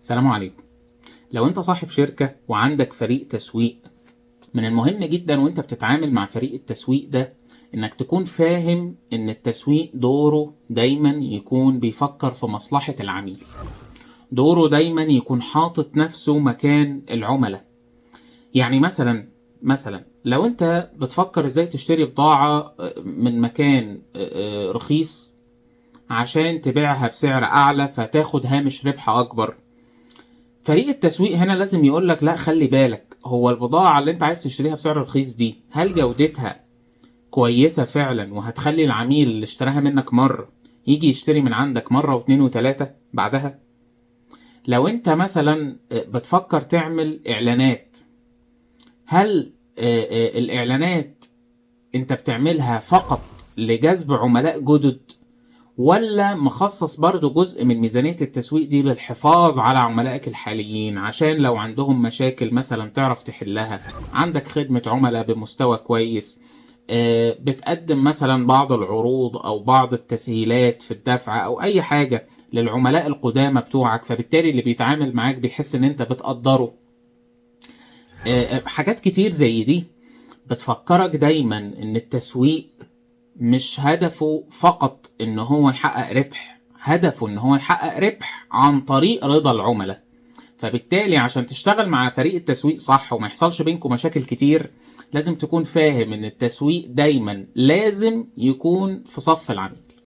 السلام عليكم. لو انت صاحب شركة وعندك فريق تسويق، من المهم جدا وانت بتتعامل مع فريق التسويق ده انك تكون فاهم ان التسويق دوره دايما يكون بيفكر في مصلحة العميل، دوره دايما يكون حاطط نفسه مكان العملاء. يعني مثلا لو انت بتفكر ازاي تشتري بضاعة من مكان رخيص عشان تبيعها بسعر اعلى فتاخد هامش ربح اكبر، فريق التسويق هنا لازم يقولك لا، خلي بالك، هو البضاعة اللي انت عايز تشتريها بسعر رخيص دي هل جودتها كويسة فعلا وهتخلي العميل اللي اشتراها منك مرة يجي يشتري من عندك مرة واتنين وتلاتة بعدها؟ لو انت مثلا بتفكر تعمل اعلانات، هل الاعلانات انت بتعملها فقط لجذب عملاء جدد، ولا مخصص برضو جزء من ميزانية التسويق دي للحفاظ على عملائك الحاليين عشان لو عندهم مشاكل مثلا تعرف تحلها، عندك خدمة عملاء بمستوى كويس، بتقدم مثلا بعض العروض أو بعض التسهيلات في الدفع أو أي حاجة للعملاء القدامى بتوعك، فبالتالي اللي بيتعامل معاك بيحس إن أنت بتقدره. حاجات كتير زي دي بتفكرك دايما إن التسويق مش هدفه فقط إن هو يحقق ربح، هدفه إن هو يحقق ربح عن طريق رضا العملاء. فبالتالي عشان تشتغل مع فريق التسويق صح وما يحصلش بينكم مشاكل كتير، لازم تكون فاهم إن التسويق دايما لازم يكون في صف العميل.